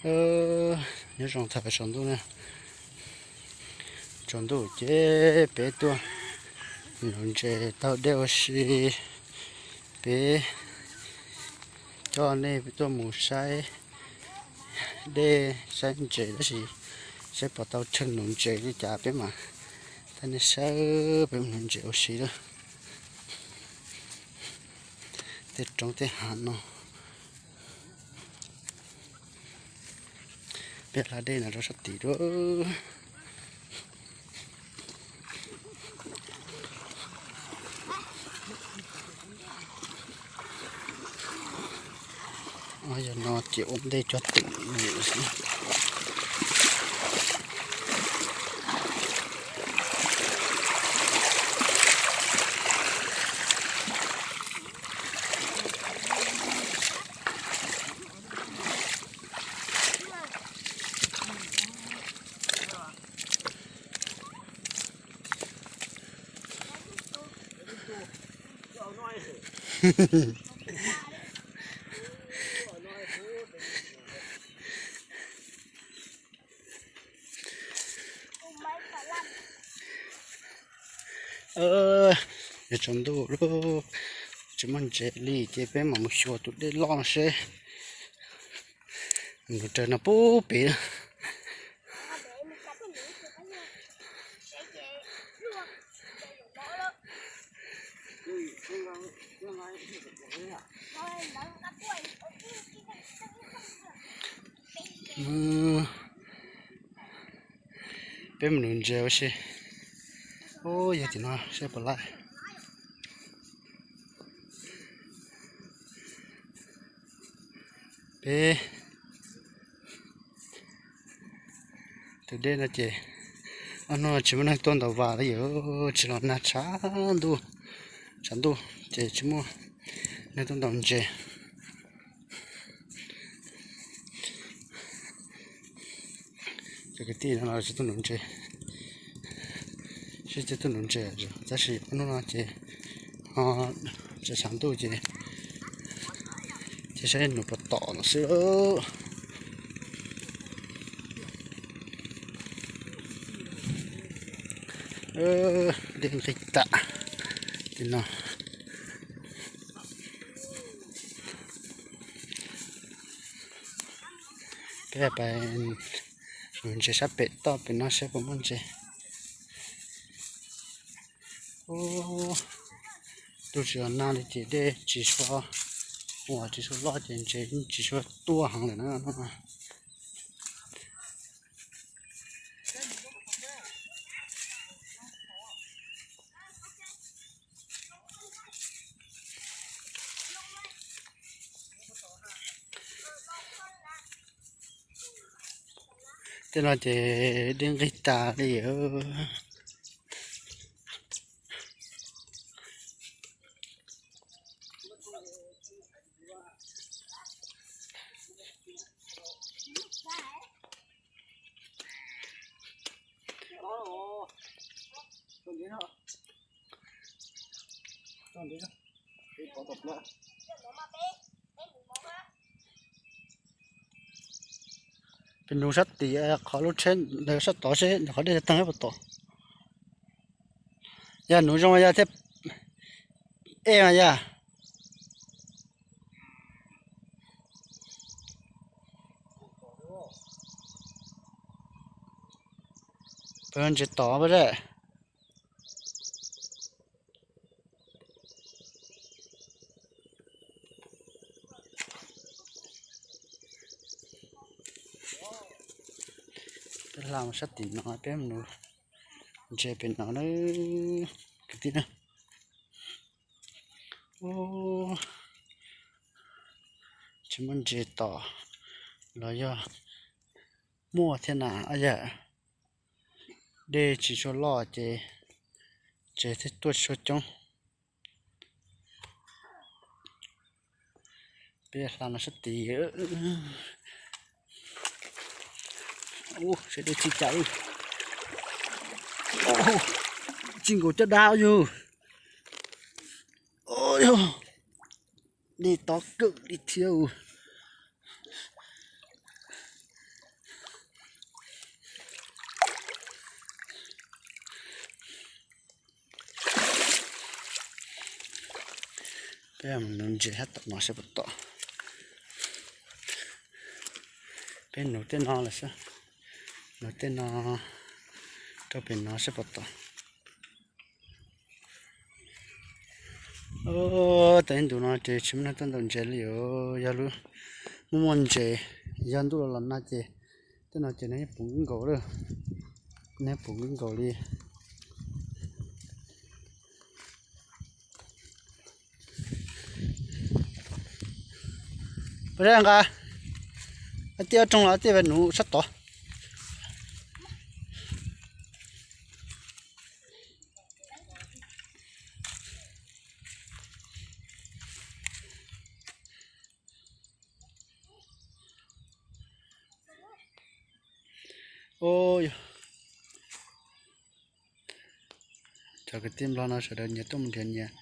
Nyob zoo thaum tsaus ntuj na, tsaus ntuj ces peb tuaj nuv ntses taug dej ua si. Peb coj nej tuaj mus saib dej saib ntses tab sis saib puas tau chaw nuv ntses li cas peb mam coj nej saib peb mus nuv ntses ua si lawm. Tej roob tej hav no. Peb hla dej no rau sab tid dua. Yog no ces ua ntej cog teem xwb. Yog tsaus ntuj lawm, tsis muaj ntses li ces peb mam mus xyuas tus dej loj no seb. Mus raws no pub pem. Peb mus nuv ntses ua si. Ub, yog tim no seb puas laij. Peb tus dej no ces ob hnub tsis muaj neeg tuaj ntaus vas li, tsis los nag tshav ntuj, tshav ntuj ces tsis muaj neeg tuaj ntaus ntses. Cov kwv tij no los tsis tuaj nuv ntses, sib tw tuaj nuv ntses, tab sis ob hnub no ces ho tshav ntuj ces, ces saib nuv puas tom no xwb. Dej nqig tas tim no. Peb pais nuv ntses sab pem toj pem no seb puas muaj ntses. Ub, ntuj tsis los nag li ces dej tsis tshua, ua tsis tshua loj ces ntses tsis tshua tuaj heev lawm na. Tej no ces dej nqig tas li. Peb nuv sab tim qhov lub tsheb ntawd sab tod seb qhov dej tawg puas tom. Yog nuv zoo yog thiaj ej mas yog. Peb ntses tod pab zaj. Peb hla mus sab tim no peb mus nuv ntses pem no na, kwv tij na. Ub, tsis muaj ntses tom los yog muaj thiab na. Yam dej tsis tshua loj ces ntses thiaj tuaj tsis tshua coob. Peb hla no sab tid. Ub, seb dej txij cas. Txij nkaus caj dab yug. Dej tob kawg li thiab. Peb nuv ntses sab tom no seb puas tom. Peb nuv tej no lawm xwb. Nuv tej no rau pem no seb puas tom. Tau ib ntus no ces tsis muaj neeg tuaj ntaus ntses li os. Yog lub muaj muaj ntses, yog ntuj los los nag ces tej no ces neb puv nkaus lawm, neb puv nkaus li. Pab nqa, a tij ob rooj los a tij nuv sab tod. Cov kwv tij Nplog no sawv daws nyias tuaj mus nrhiav nyias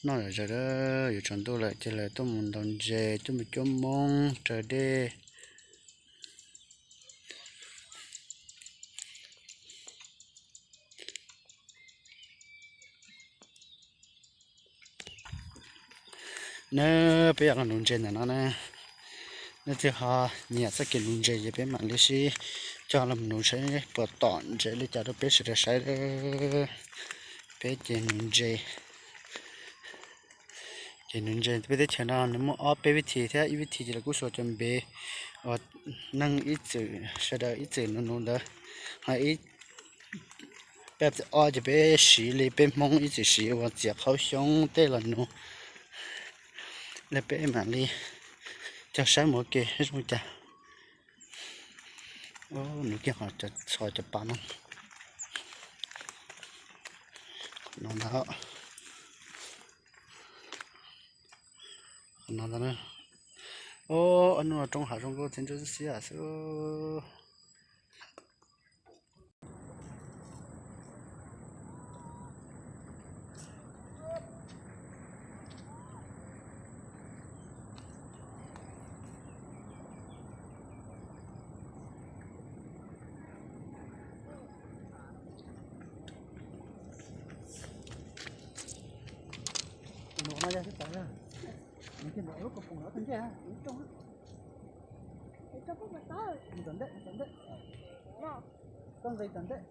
noj zom zaws, yuav tsaus ntuj lawm ces lawv tuaj mus ntaus ntses, tuaj mus cuab moob raws dej. Neb peb yog los nuv ntses ntawm no ne, nej twg ho nyiam txoj kev nuv ntses ces peb mam li sib coj los nuv saib puas tom ntses li cas rau peb sawv daws saib. Peb ces nuv ntses, ces nuv ntses peb teb chaws no nws muaj ob peb vib thim thiab, ib vib thim ces lawv kuj xuas cov npev uas neeg ib txwm sawv daws ib txwm nuv nuv ntawd, ho ib peb ob ces peb siv li peb Hmoob ib txwm siv uas txiav qhaub xyoob tej los nuv. Li peb mam li cog saib mus ua ke zoo cas. Nuv kiag qhov txhos cov pas no, qhov no ntag, qhov no ntag. Ob hnub no roob hav zoo nkauj txiv ntsuj xiab xwb. Tus no yog xib taws, nws tig ntawm lub kaus poom lawm, tus ncej ib rooj, mus tom ntej, mus tom ntej, koj nqis tom ntej.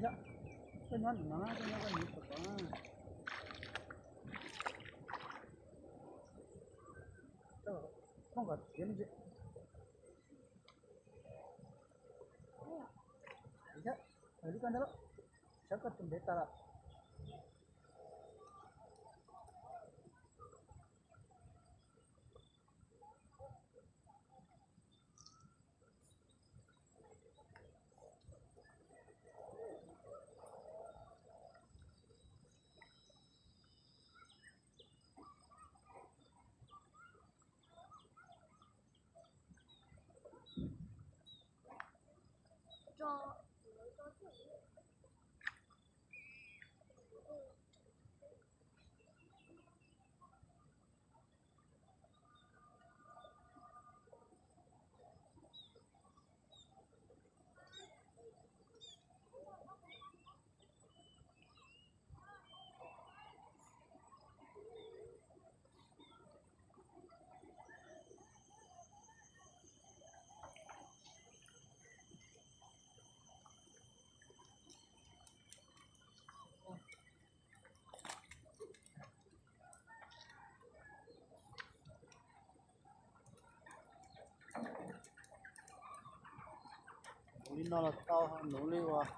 Yog, koj nyob ntawm no na, koj nyob koj nyiv tom tod na. Thooj kom tiav me ntsis. Thiab, lub koj ntawd lawm, sab koj tus ntev tas lawm. Nuv li no los tau, nuv li uas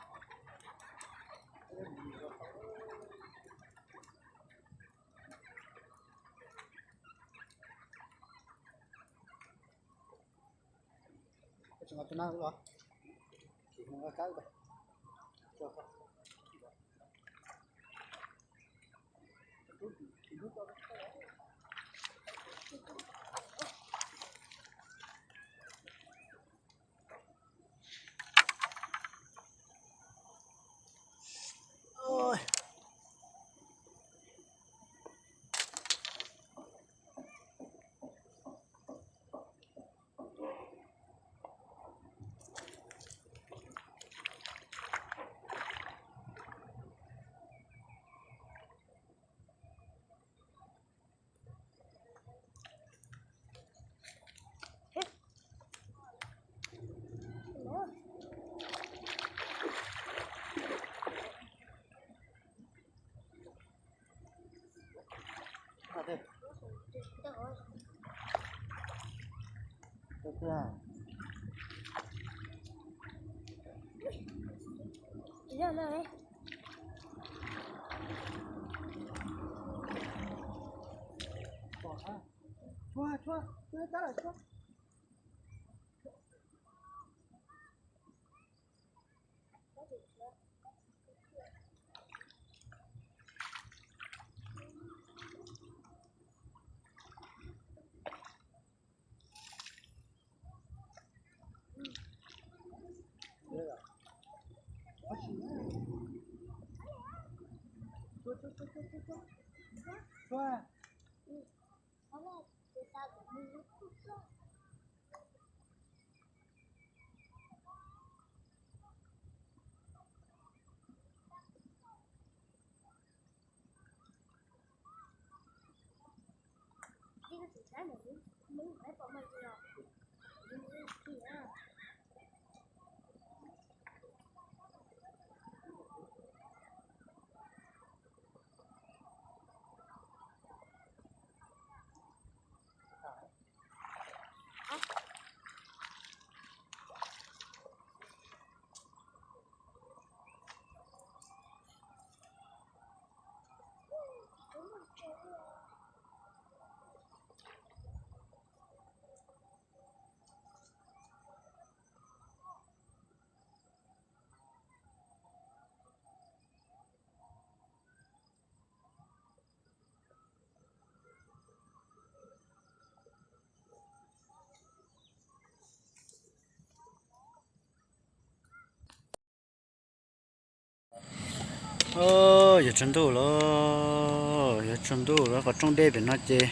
Yuav tsaus ntuj lawm, yuav tsaus ntuj lawm, qhov rooj dej pem no ces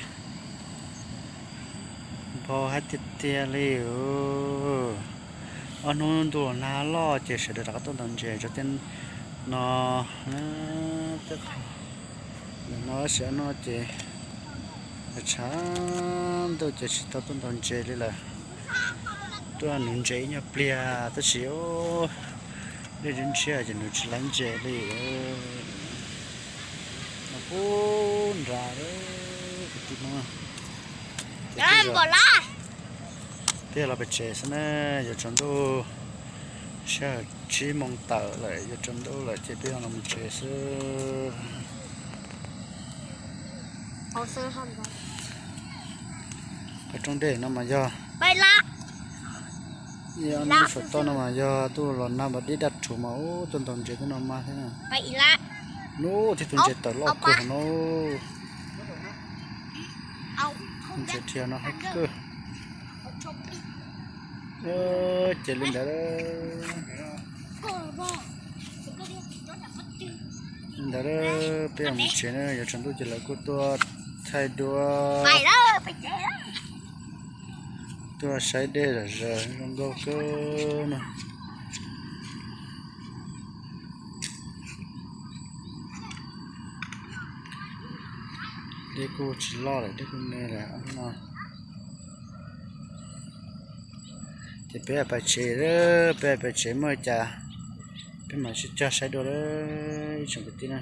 npau hab tiag tiag li. Ob hnub ntuj los nag loj ces sawv daws rov qab tuaj ntaus ntses rau tej no. Ntawm no sawv no ces tshav ntuj ces tsis tau tuaj ntaus ntses li lawm. Tuaj nuv ntses ib nyuag pliag tab sis dej ntshiab ntshiab ces nuv tsis laib ntses li. Pub nrad kwv tij Hmoob, peb los pem tsev xwb na, yuav tsaus ntuj, sij hawm tsib moos tawm lawm, yuav tsaus ntuj lawm ces peb los mus tsev xwb. Qhov rooj dej no mas yog, saum toj no mas yog ntuj los nag npau dib daj rhuv mas ub tuaj ntaus ntses tej no mas thiab. Nub thiab tus ntses tawm loj kawg no. Tus ntses dhia no hab kawg. Ces li ntawd, li ntawd peb los mus tsev na, yuav tsaus ntuj ces lawv kuj tuaj thaij duab, tuaj saib dej zom zaws zoo nkauj kawg no. Dej kuj tsis loj lawm, dej kuj me lawm no. Ces peb pais tsev, peb pais tsev muaj cas peb mam sib cog saib dua ib tsoom kwv tij na.